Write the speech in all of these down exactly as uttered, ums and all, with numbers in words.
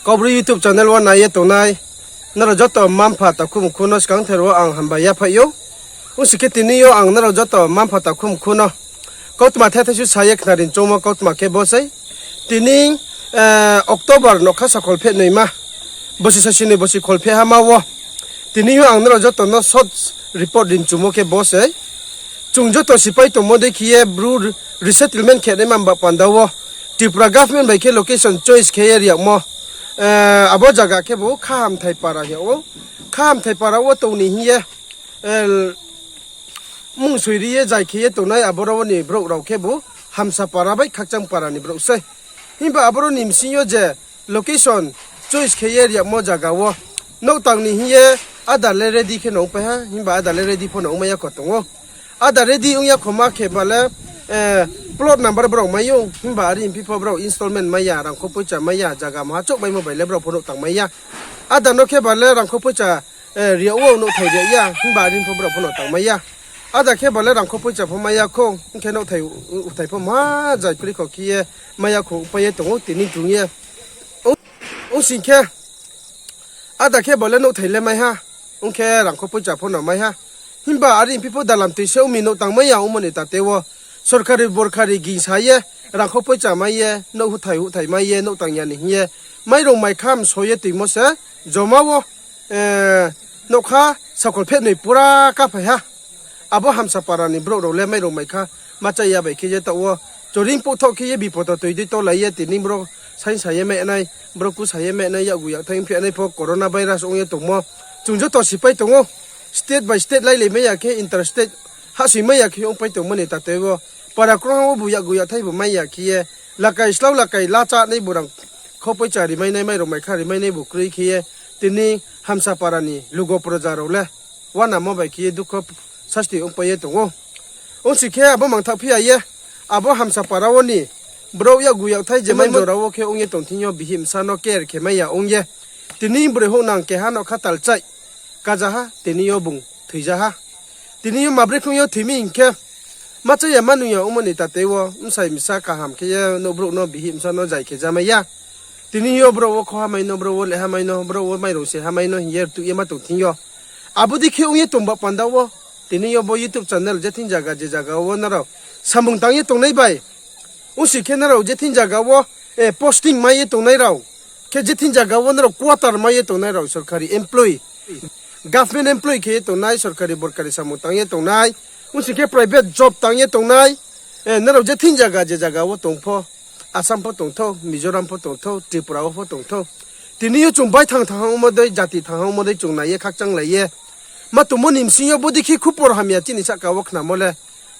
Kaubru YouTube channel wo nai ye tongnai nrao joto mma-mpha takhu mkhu no skangther wo ang hambai yaphaih ou. Ongsi khe tini yo ang nrao joto mma-mpha takhu mkhu no kautma thethaisu sa ye khnari choungmo kautma khe bo sei. Tini October nougkha sakhol pheh noima, bosi sasi ni bosi khol pheh hama wo, tini yo ang nrao joto no short report ri mchumo khe bo sei. Chung joto sipai tongmo dei khe ye Bru resettlement khe naima ba panda wo Tripura government bai khe location choice khe ye ri yagmo, abo zaga khebu Khahamthai para hing yag ou. Khahamthai para wo tong ni hing ye mung soi ri ye zai khe ye tongnai aboro wo ni brouh rao khebu Hamsa para bai Khakchang para ni brouh sei. Himba aboro ni bsing yo je location choice khe ye ri yagmo zaga wo nouh tang ni hing ye áda le ready khe no ongpai ha, himba áda le ready pho no ongmai ya kho tong ou. Áda ready ong ya kho ma khe ba le plot number brao mai ou, himba are phi pho brao installment mai ya, rangkho poicha mai ya, zaga maha chouh maimo bai le brao pho nouh tang mai ya. Áda no khe ba le rangkho poicha ri yag ou, nouhthai ri yag ya, himba are pho brao pho no tang mai ya. Áda khe ba le rangkho poicha pho mai ya kho, ong khe nouhthai uthai pho maha zai kroi kho khe ye mai ya kho pai ye tong ou tini chung ye. Ong sing khe áda khe ba le nouhthai le mai ha, ong khe rangkho poicha pho no mai ha. Himba are phi pho dalam tui se ong mi nouh tang mai ya ongmo ni tate wo sorkari borkari gingsa ye rangkho poicha mai ye nouh huthai huthai mai ye nouh tang ya ni hing ye mairung mai kha mso ye tuimo se joma wo nougkha sakhol pheh noi pura kaphai ha. Abo Hamsa para ni brouh rao le mairung mai kha, ma chá ya bai khe ye taoh wo choring pouhthaoh khe ye bipoto toi dei tolai ye tini bro saingsa ye mai nai, bro kusa ye mai nai, yakgu yakthai ongphi nai pho coronavirus ong ye tongmo. Chung joto sipai tong ou, state by state lailai mai ya khe, interstate hahsoi mai ya khe ongpai tongmo ni tate wo para krungha wo bu yakgu yakthai bu mai ya khe ye lakai slau lakai la chá nai bu rangkho poicha ri mai nai, mairung mai kha ri mai nai bu kroi khe ye tini Hamsa para ni lugo proja rao le uanamo bai khe ye dukho sasti ongpai ye tong ou. Ongsi khe abo mangthaoh phi ya ye, abo Hamsa para wo ni brouh yakgu yakthai je mai jora wo khe ong ye tong thing yo bihih bsa no care khe mai ya ong ye, tini broi houhnang keha no khatal chai kaja ha, tini yo bung thoija ha. Tini yo ma brekhe ong yo thoi mi hing khe, ma chá ya ma nung ya ongmo ni tate wo bsai bsa kaham khe ye nouh brouh no bihih bsa no zai khe ja mai ya. Tini yo brouh wo khoha mai no, brouh wo leha mai no, brouh wo mairung se ha mai no hing ye rtuh ye ma tong thing yo. Abo dei khe ong ye tong ba panda wo, tini yo bo YouTube channel je thing zaga je zaga wo nrao samung tang ye tongnai bai, ongsi khe nrao je thing zaga wo posting mai ye tongnai rao, khe je thing zaga wo nrao quarter mai ye tongnai rao, sorkari employee, government employee khe ye tongnai, sorkari borkari samung tang ye tongnai, ongsi khe private job tang ye tongnai, nrao je thing zaga je zaga wo tong pho, Assam pho tong thou, Mizoram pho tong thou, Tripura wo pho tong thou, tini yo chung bai thang thang ha ongmo dei, jati thang ha ongmo dei chung nai ye khakchanglai ye ma tongmo ni bsing yo bodei khe khupor hamya chini sahka wo khnamo le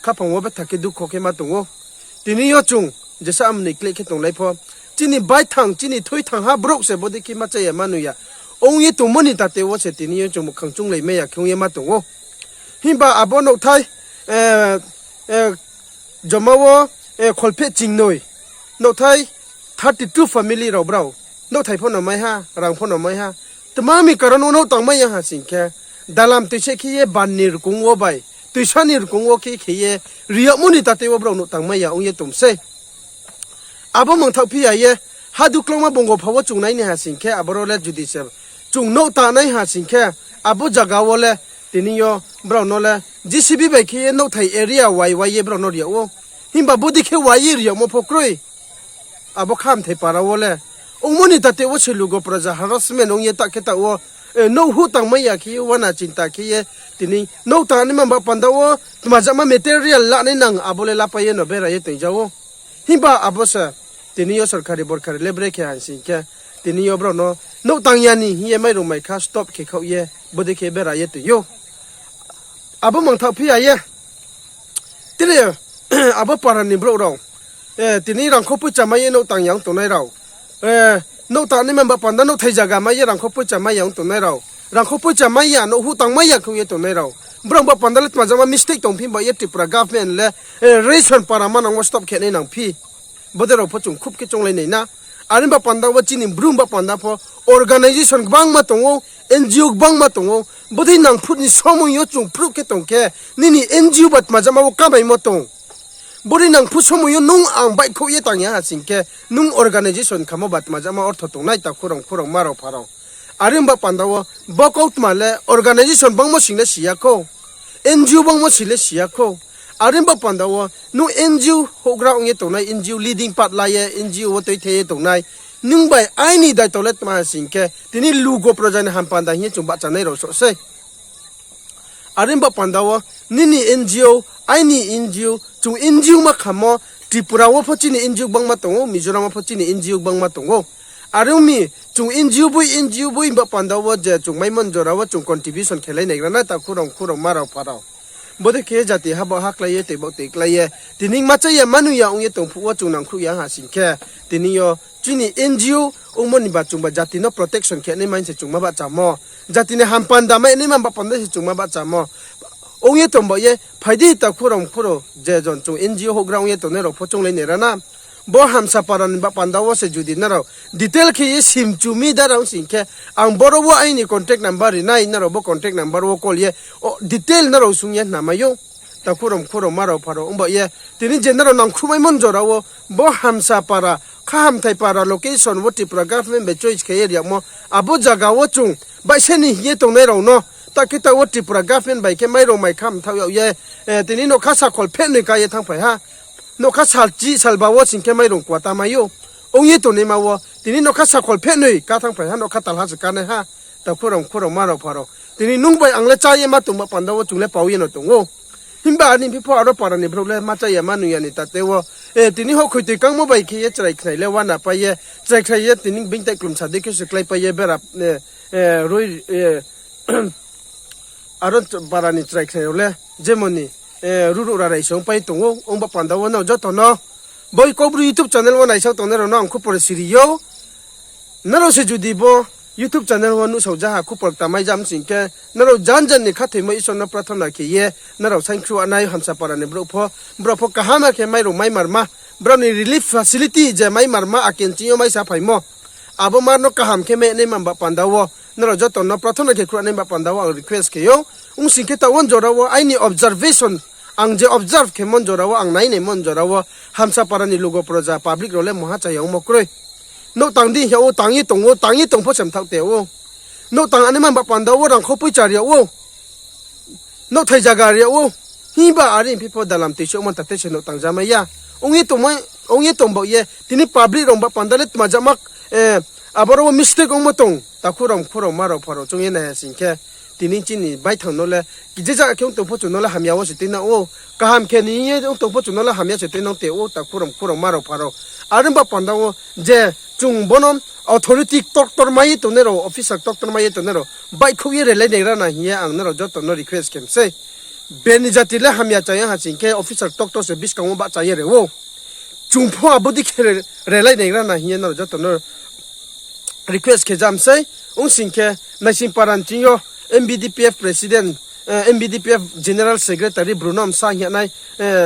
khaphang wo betha khe dukho khe ma tong ou. Tini yo chung jesa amnoi kleh khe tonglai pho, chini bai thang, chini thui thang ha brouh se bodei khe ma chá ya ma nung ya ong ye tongmo ni tate wo se tini yo chung muhkhang chounglai mai ya khe ong ye ma tong ou. Himba abo nouhthai joma wo kholpheh chingnoi nouhthai thirty two family rao brao nouhthai pho no mai ha, rang pho no mai ha. Tma mi karon wo nouh tang mai ya ha sing khe, dalam tuise khe ye ban ni rkong wo bai tuisa ni rkong wo khe khe ye ri yagmo ni tate wo brao nouh tang mai ya ong ye tong sei. Abo mangthaoh phi ya ye, ha duklongma bongo pha wo chung nai ni ha sing khe, aboro le judi se chung nouh tangnai ha sing khe, abo zaga wo le tini yo brao no le J C B bai khe ye nouhthai area wai wai ye brao no ri yag ou. Himba bodei khe wai ye ri yagmo pho kroi. Abo Khamthai para wo le ongmo ni tate wo se lugo praja harassment ong ye ta khe ta wo, nouh huh tang mai ya khe ye, uana chinta khe ye, tini nouh tangnaima ba panda wo tma jama material lanai nang abo le lapai ye no bera ye toing ja ou. Himba abo se tini yo sorkari borkari le brekhe ha sing khe, tini yo brao no nouh tang ya ni hing ye mairung mai kha stop khe khaoh ye, bodei khe bera ye toing ou. Abo mangthaoh phi ya ye, tini abo para ni brouh rao, tini rangkho poicha mai ye nouh tang ya ong tongnai rao, nouh tangnaima ba panda nouhthai zaga mai ye rangkho poicha mai ya ong tongnai rao, rangkho poicha mai ya, nouh huh tang mai ya khe ong ye tongnai rao, brao ba panda le tma jama mistake tong phi ba ye Tripura government le ration para manang wo stop khe nai nang phi. Bodei rao pho chung khub khe chounglai nai na. Are ba panda wo chini Bru ba panda pho organisation gbangma tong ou, N G O gbangma tong ou. Bodei nang phut ni somoi yo chung phruh khe tong khe, nini N G O ba tma jama wo kamaimo tong. Bori nangphu somoi yo nung ang baihkhouh ye tang ya ha sing khe, nung organisation khamo ba tma jama ortho tongnai, takhu rao, mkhu rao, mma rao, mpha rao. Are ong ba panda wo, bo kautma le organisation bangmo sing le si ya khou, N G O bangmo sing le si ya khou. Are ong ba panda wo, nung N G O houhgra ong ye tongnai, N G O leading part la ye, N G O wo tuithei ye tongnai, nung bai aini daito le tma ha sing khe, tini lugo proja ni hampanda hing ye chung bahchanai rao soh sei. Are ong ba panda wo, nini N G O, aini N G O, chung N G O ma khamo, Tripura wo pho chini N G O gbangma tong ou, Mizoram wo pho chini N G O gbangma tong ou. Are ong mi, chung N G O boi, N G O boi ba panda wo je chung maimon jora wo chung contribution khelai naigra na, takhu rao, mkhu rao, mma rao, mpha rao. Bodei khe jati habo ha klái ye, tei bo tei klái ye, tini ma chá ya ma nung ya ong ye tong phuh wo chung nangkhruh ya ha sing khe, tini yo chini N G O ongmo ni ba chung ba jati no protection khe nai ma se chung ma bahchamo. Jati ni hampanda mai nai ma bahpanda se chung ma bahchamo. Ong ye tong ba ye, phai di takhu rao, mkhu rao, je jon chung N G O houhgra ong ye tongnai rao pho chounglai naigra na. Bo Hamsapara ni bahpanda wo se judi nrao detail khe ye simchu mi da rao sing khe, ang boro wo aini contact number ri nai, nrao bo contact number wo call ye, o, detail nrao sung ye hna mai ou. Takhu rao, mkhu rao, mma rao, mpha rao, ong ba ye, tini je nrao nangkhruhmaimo jora wo, bo Hamsapara, Khahamthai para location wo Tripura government bai choice khe ye ri yagmo, abo zaga wo chung baihse ni hing ye tongnai rao no, ta khe taoh wo Tripura government bai khe mairong mai kha mthaoh yag ye, tini nougkha sakhol phehnoi ká ye thanngphai ha. Nougkha salchi salba wo sing khe mairong kuata mai ou. Ong ye tongnaima wo, tini nougkha sakhol phehnoi ká thanngphai ha, nougkha talha se kánai ha. Takhu rao, mkhu rao, mma rao, mpha rao. Tini nung bai ang le chá ye ma tong ba panda wo chung le pao ye no tong ou. Himba ani phi pho aro para ni brouh le ma chá ya ma nung ya ni tate wo, tini houhkhoi toi kangmo bai khe ye chrai khnai le uana pai ye, chrai khnai ye tini being tai klumsa dei khe se kláipai ye bera, roi, aro para ni chrai khnai rao le jemon ni, ruhruh rarai se ongpai tong ou, ong ba panda wo nrao joto no, bo Kaubru YouTube channel wo naisao tongnai rao no ang khupor siri ou. Nrao se judi bo YouTube channel wo nuhsao ja ha khupor kta mai jam sing khe, nrao jan jan ni khathoimo Isor no prathona khe ye, nrao saingkhruh nai Hamsapara ni brouh pho, brao pho kaham khe mairong mai marma, brao ni relief facility je mai marma akenching yo maisa phaimo, abo mar no kaham khe mai nai ma ba panda wo, nrao joto no prathona khe khruh nai ba panda wo ang request khe ou. Ong sing khe taoh wo jora wo aini observation, ang je observe khemo jora wo, ang nainaimo jora wo, Hamsapara ni lugo proja public rao le mungha cha ya ongmo kroi. Nouh tang di hing yag ou, tang ye tong ou, tang ye tong pho se mthaoh te ou. Nouh tang anaima ba panda wo rangkhau poicha ri yag ou, nouhthai zaga ri yag ou. Himba are phi pho dalam tuisuhmo ta te se nouh tang ja mai ya. Ong ye tong ba ye, tini public rao ba panda le tma jama, aboro wo mistake ongmo tong, takhu rao, mkhu rao, mma rao, mpha rao, choung ye nai ha sing khe, tini chini baithang no le, je zaga khe ong tong pho chung no le hamya wo se tuinang ou, kaham khe ni hing ye ong tong pho chung no le hamya se tuinang te ou, takhu rao, mkhu rao, mma rao, mpha rao. Are ba panda wo je chung bono authority doctor mai ye tongnai rao, officer doctor mai ye tongnai rao, baihkhouh ye relai naigra na hing ye ang nrao joto no request khe mi sei. Bini jati le hamya cha ya ha sing khe officer doctor se buskang wo bahcha ye re ou. Chung pho abo dei khe re-, relai naigra na hing ye nrao joto no request khe ja mi sei. Ong sing khe Naisingpara ni ching yo M B D P F president, M B D P F general secretary Bruno Msa hing yag nai,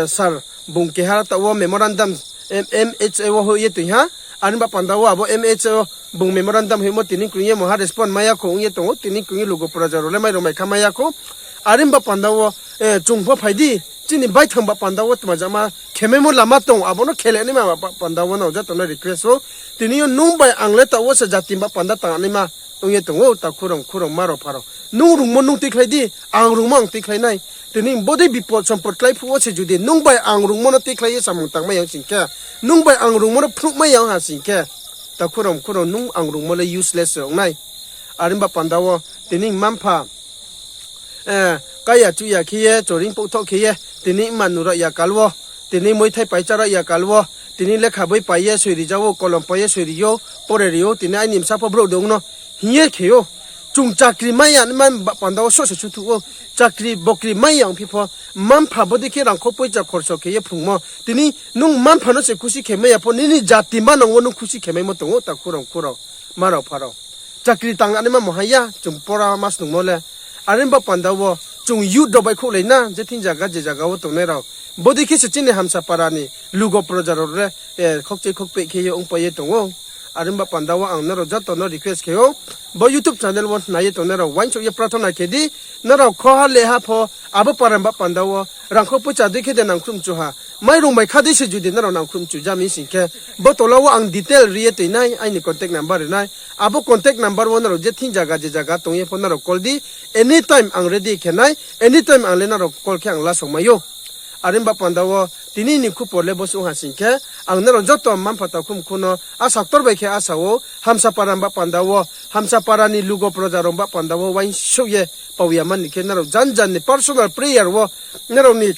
sir, bung keha taoh wo memorandum M H A wo hoih ye toing ha. Are ba panda wo abo M H A wo bung memorandum hoihmo tini krung ye mungha respond mai ya khou ong ye tong ou, tini krung ye lugo proja rao le mairong mai kha mai ya khou. Are ba panda wo, chung pho phai di, chini baithang ba panda wo tma jama khemaimo lama tong, abo no khelai naima ba panda wo nrao joto no request ou. Tini yo nung bai ang le taoh wo se jati ba panda tang naima ong ye tong ou, takhu rao, mkhu rao, mma rao, mpha rao. Nung rungmo nung tuikhlai di, ang rungmo ang tuikhlai nai. Tini bodei bipot sompot klái phuh wo se judi nung bai ang rungmo no tuikhlai ye samung tangmai ya ong sing khe, nung bai ang rungmo no phnuhmai ya ong ha sing khe, takhu rao, mkhu rao, nung ang rungmo le useless se ong nai. Are ba panda wo tini mma-mpha kaya chuh ya khe ye, choring pouhthoh khe ye, tini mma nu rao ya kal wo, tini moithai paicha rao ya kal wo, tini lekha boi pai ye soi ri ja ou, kolom pai ye soi ri ou, pore ri ou, tini aini bsa pho brouh de ong no hing ye khe ou. Chung chakri mai ya naima ba panda wo soh se suthuh ou. Chakri bokri mai ya ong phi pho, mma-mpha bodei khe rangkhau poicha khorso khe ye phrungmo. Tini nung mma-mpha no se khusi khe mai ya pho, nini jati manang wo nung khusi khe maimo tong ou, takhu rao, mkhu rao, mma rao, mpha rao. Chakri tang naima mungha ya, chung pora ma snungmo le. Are ba panda wo, chung youth rao baihkhouhlai na, je thing zaga, je zaga wo tongnai rao. Bodei khe se chini Hamsapara ni lugo proja rao le, khokchai khokpeh khe ye ongpai ye tong ou. Are ong ba panda wo ang nrao joto no request khe ou, bo YouTube channel wo nai ye tongnai rao uaingsouh ye prathona khe di. Nrao khoha leha pho abo para ba panda wo rangkho poicha dei khe de nangkhruh mchu ha, mairung bai kha dei se judi nrao nangkhruh mchu ja mi sing khe, bo tola wo ang detail ri ye toi nai, aini contact number ri nai. Abo contact number wo nrao je thing zaga je zaga tong ye pho nrao call di, anytime ang ready khe nai, anytime ang le nrao call khe ang lasao mai ou. Are ong ba panda wo tini ni khupor le bo suh ha sing khe, ang nrao joto mma-mpha takhu mkhu no asa ktor bai khe asa ou, Hamsapara ba panda wo, Hamsapara ni lugo proja rao ba panda wo uaingsouh ye pau ya mani khe nrao jan jan ni personal prayer wo, nrao ni,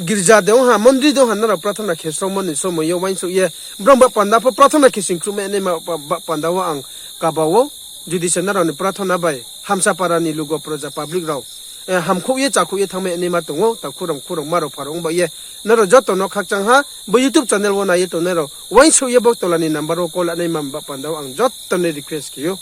girja de ong ha, mondri de ong ha, nrao prathona khe sromo ni somoi yo uaingsouh ye, brao ba panda pho prathona khe sing khruhmai naima ba panda wo ang kaba ou. Judi se nrao ni prathona bai Hamsapara ni lugo proja public rao hamkhouh ye chakhouh ye thanngmai naima tong ou, takhu rao mkhu rao mma rao mpha rao ong ba ye, nrao joto no khakchang ha, bo YouTube channel wo nai ye tongnai rao uaingsouh ye bo tola ni number wo call la naima ba panda wo ang joto no request khe ou.